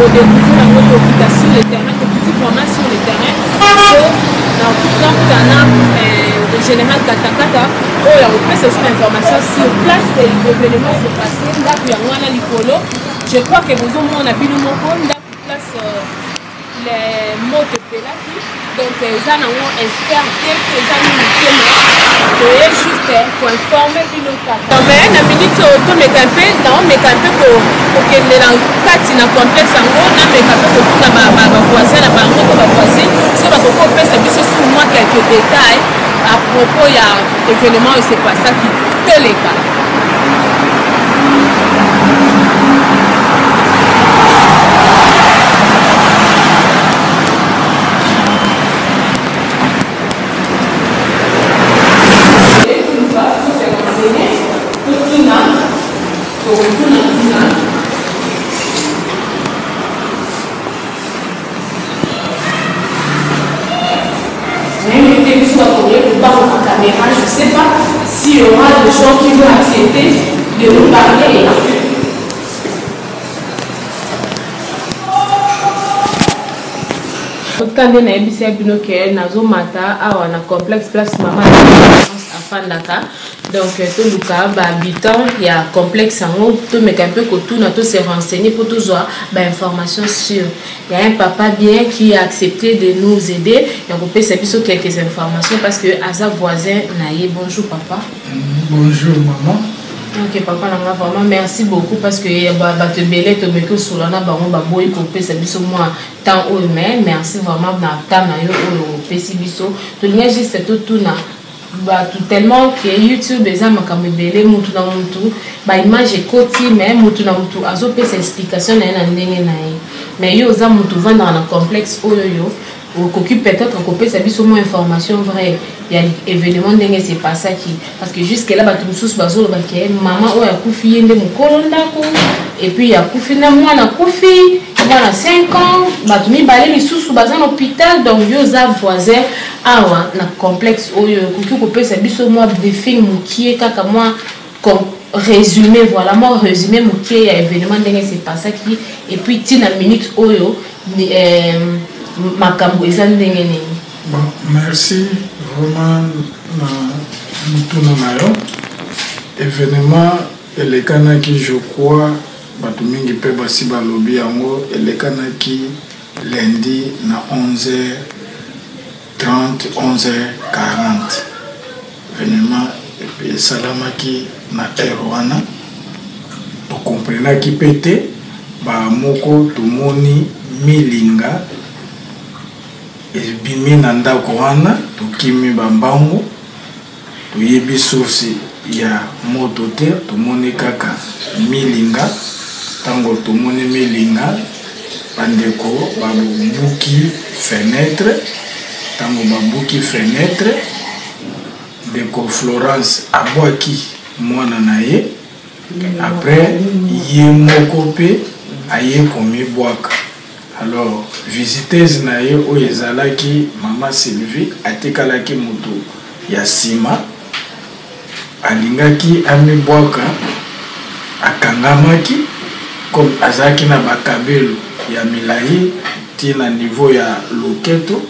Tokodécouvrir yango, tokita sur le terrain, tokiti vraiment sur le terrain po nakutana le général Katakata oyo akopesa biso information sur place de l'événement se passe. Ndako yango wana likolo, je crois que bozomona bino moko ndako place le moto epelaki. Donc eza nango expert te to eza nini te, mais toye juste koinforme bino kaka. Mais na minute oyo tomeka mpe, naomeka mpe kokende na kati na complexe yango, nameka mpe kotuna bavoisin na bango to bavoisine so bakoki kopesa biso sur moi quelques détails à propos ya événement oyo se passaki. Toleka. Tokotuna nayebi te, biso bakongole tobangaka caméra, je sais pas s'il y aura des gens qui vont accepter de nous parler. Ka nde nayebisi ya bino ke nazomata awa na complexe place mama afandaka. Donc toluka bahabitant ya complexe yango, tomeka mpe kotuna, to se renseigner mpo tozwa bainformation sûre. Il y a un papa bien qui a accepté de nous aider ya kopesa biso quelques informations parce que aza voisin na ye. Bonjour papa. Bonjour maman. Ok papa nanga, vraiment merci beaucoup parce que bato ebele tomeki osola na bango, baboyi kopesa biso mwa temps oyo, mais merci vraiment na temps na yo oyo opesi biso. Tolingi juste totuna bato tellement ke YouTube eza makambo ebele, mutu na mutu baimage ekoti, mais mutu na mutu azopesa explication na ye na ndenge na ye. Mais yo oza mutu ovandaka na complexe oyo, yo okoki peut-être kopesa biso mwa information vraie ya événement ndenge se passaki, parce que jusque là bato mosusu bazoloba ke mama oyo akufi ye nde mokolo ndako, et puis akufi na mwana, akufi mwana 5 ans, bato mibale lisusu baza na hôpital. Donc yo oza voisin awa na complexe oyo, okoki kopesa biso mwa briefing mokie kaka, mwa résumé, voilà, mwa résumé mokie ya événement ndenge se passaki, et puis ntina minute oyo makambo eza ndenge nini? Bon, merci vraiment na motuna na yo. Événement elekanaki, je crois bato mingi mpe basi balobi yango, elekanaki lundi na 11h30, 11h40. Événement esalamaki na heure wana, tokomprenaki mpe te. Bamoko tomoni milinga ebimi na ndako wana, tokimi bambangu, toyebi source ya moto te, tomoni kaka milinga. Ntango tomoni milinga, bandeko babuki fenêtre. Ntango babuki fenêtre, ndeko Florence abwaki mwana na ye, après ye moko mpe aye komibwaka. Alors visiteuse na ye oyo ezalaki mama Sylvie atikalaki motu ya nsima, alingaki amibwaka, akangamaki comme azalaki na bakabelo ya milai ntina niveau ya loketo.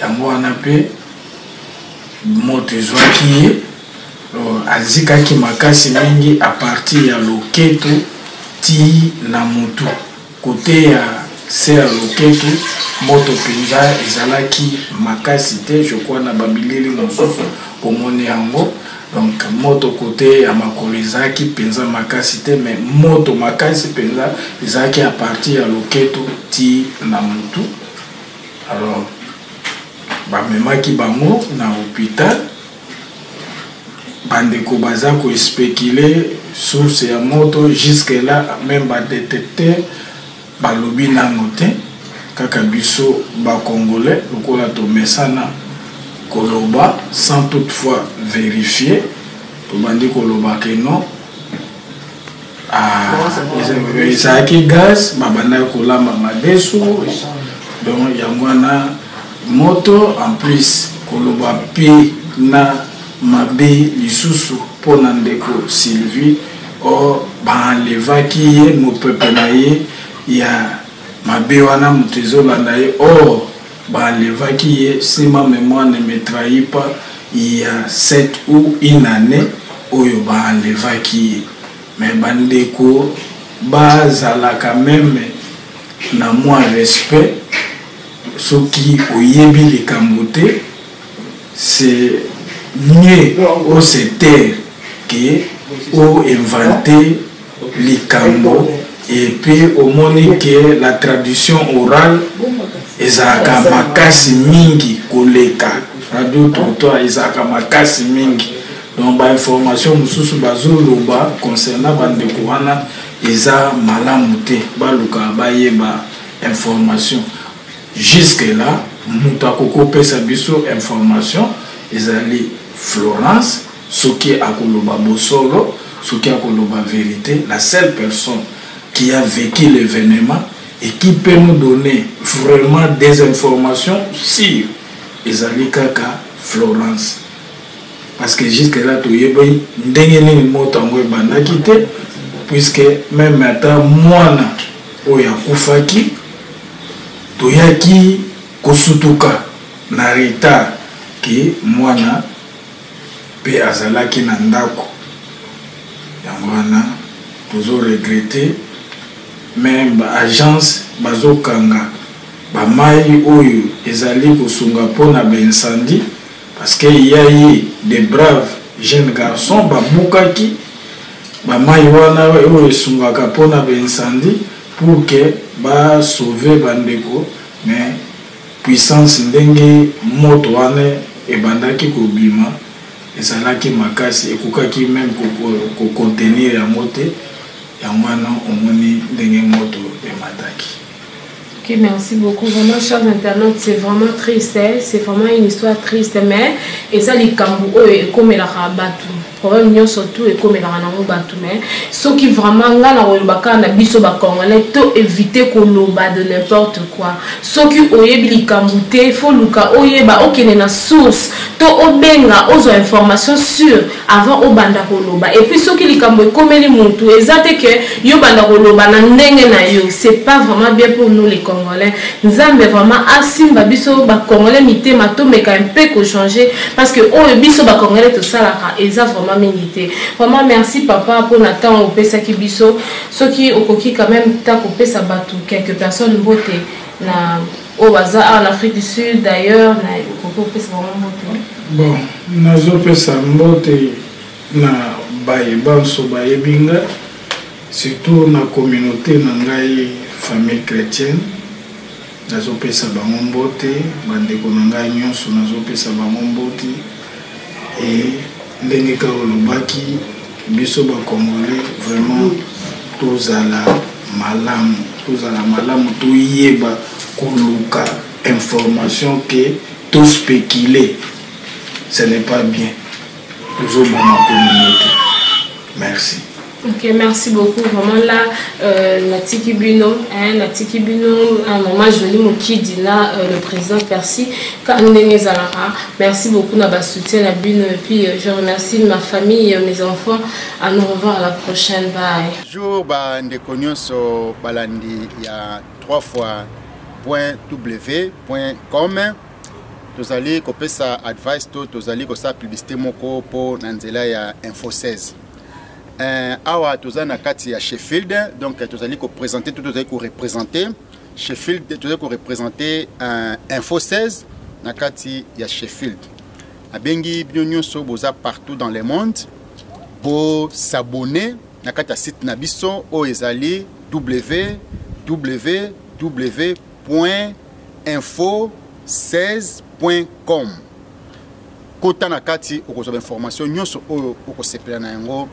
Yango wana mpe moto ezwaki ye, azikaki makasi mingi à partir ya loketo ti na motu. Kote ya se ya loketo, moto mpenza ezalaki makasi te, je crois na babilili mosusu omoni yango. Donc moto kote ya makolo ezalaki mpenza makasi te, mais moto makasi mpenza ezalaki à partir ya loketo ti na motu. Alors bamemaki bango na hôpital. Bandeko baza kospéculer source ya moto, jusque là même badétecteur balobi nano te. Kaka biso bacongolais lokola tomesana koloba sans toutefois vérifier, tobandi koloba ke non, ezalaki gaz, babandaki kolamba madesu, donc yango wana moto. En plus koloba mpe na mabe lisusu mpo na ndeko Sylvie, or baenlevaki ye mopepe na ye ya Mabe wana moto ezolanda ye or ba enlevaki ye, si ma mémoire ne me trahit pas, il y a 7 ou une année oyo ba enlevaki ye. Mais bandeko bazalaka même na mwa respect. Soki oyebi likambo te, c'est mieux o se taire que o inventer likambo. Et puis omoni ke la tradition orale ezalaka makasi mingi koleka radio trottoir, ezalaka makasi mingi. Donc bainformation mosusu bazoloba concernant bandeko wana eza malamu te. Baluka bayeba information. Jusque là, moto akoki kopesa biso information ezali Florence. Soki akoloba bosolo, soki akoloba vérité, la seule personne qui a vécu l'événement et qui peut nous donner vraiment des informations sûres ezali kaka Florence, parce que jusque là toyebi ndenge nini moto yango ebandaki te, puisque même ata mwana oyo akufaki, toyaki kosutuka na retard ke mwana mpe azalaki na ndako. Yango wana tozoregretter. Même baagence bazokanga bamai oyo ezali kosunga mpona baincendie, parce que y a eu de braves jeunes garçons babukaki bamai wana oyo esungaka mpona baincendie pour que basauve bandeko. Mais puissance ndenge moto wana ebandaki kobima ezalaki makasi, ekokaki même kocontenir yango te. Yango wana omoni ndenge moto emataki. Ok, merci beaucoup. Vraiment, chers internautes, c'est vraiment triste. Hein? C'est vraiment une histoire triste. Mais, eza likambo oyo ekomelaka bato. Problème nyonso tout ekomelaka nango bato. Mais soki vraiment nga na koloba kaka na biso bacongolais, to éviter koloba de n'importe quoi. Soki oyebi likambo te, faut luka oyeba, okende na source to obenga, ozwa information sûre avant obanda koloba. Et puis soki likambo ekomeli mutu, eza te ke yo banda koloba na ndenge na yo. C'est pas vraiment bien pour nous les Congolais. Nzambe vraiment asimba biso bacongolais mitema, tomeka mpe kochanger, parce que oyo biso bacongolais tosalaka eza vraiment mingi te. Vraiment merci papa mpona ntango opesaki biso. Soki okoki quand même ta kopesa bato, quelques personnes mbote na oyo baza awa na Afrique du Sud d'ailleurs, na okoki kopesa bango mbote. Bon, nazopesa mbote na baye banso bayebi nga, surtout na communauté na ngai, famille chrétienne. Nazopesa bango mbote. Bandeko na ngai nyonso, nazopesa bango mbote. E ndenge kaka olobaki, biso bacongolais vraiment tozala malamu, tozala malamu, toyeba koluka information ke tospéculer, ce n'est pas bien, tozoboma communauté. Merci. Ok, merci beaucoup. Vraiment là, Natiki Bino, hein, Natiki Bino, Maman Jolie Mokidi, là, le président Percy, Kandenge Zalara. Merci beaucoup na soutien na bino. Et puis, je remercie ma famille, mes enfants. À nous revoir à la prochaine. Bye. Bonjour, ba ndeko nyonso balandi ya 3 fois point w point com. Tozali kopesa advice to tozali kosala publicité moko mpo na nzela ya Info 16. Awa toza na kati ya Sheffield, donc tozali koprésente to tozali koreprésente Sheffield, tozali koreprésente Info 16 na kati ya Sheffield. Abengi bino nyonso boza partout dans le monde, bosabonner na kati ya site na biso oyo ezali www.info16.com. Kota na kati, okozwa bainformation nyonso oyo okosepela na yango.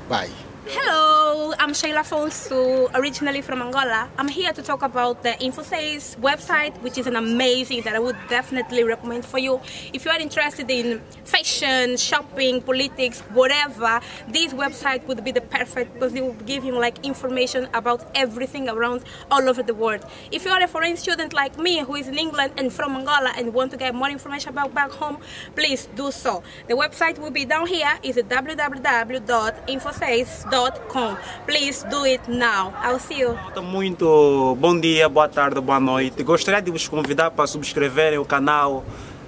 Bye. Hello, I'm Sheila Fonsu, originally from Angola. I'm here to talk about the Infosys website, which is an amazing that I would definitely recommend for you. If you are interested in fashion, shopping, politics, whatever, this website would be the perfect because it will give you like information about everything around all over the world. If you are a foreign student like me who is in England and from Angola and want to get more information about back home, please do so. The website will be down here, is www.infosys.com. Please do it now. I'll see you. Muito bom dia, boa tarde, boa noite. Gostaria de vos convidar para subscreverem o canal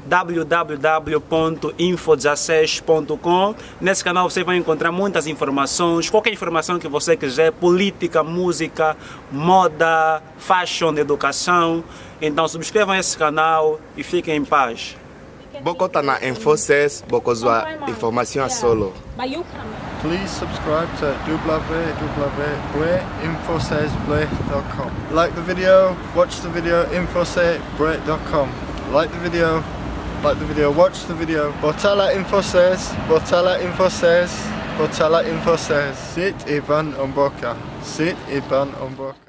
www.info16.com. Nesse canal você vai encontrar muitas informações, qualquer informação que você quiser, política, música, moda, fashion, educação. Então subscrevam esse canal e fiquem em paz. Bokota na Infosys, bokozwa information ya solo. Please subscribe to www.infosysplay.com. Like the video, watch the video, infosysplay.com. Like the video, like the video, watch the video. Botala Infosys, Botala Infosys, Botala Infosys. Sit Ivan Omboka. Sit Ivan Omboka.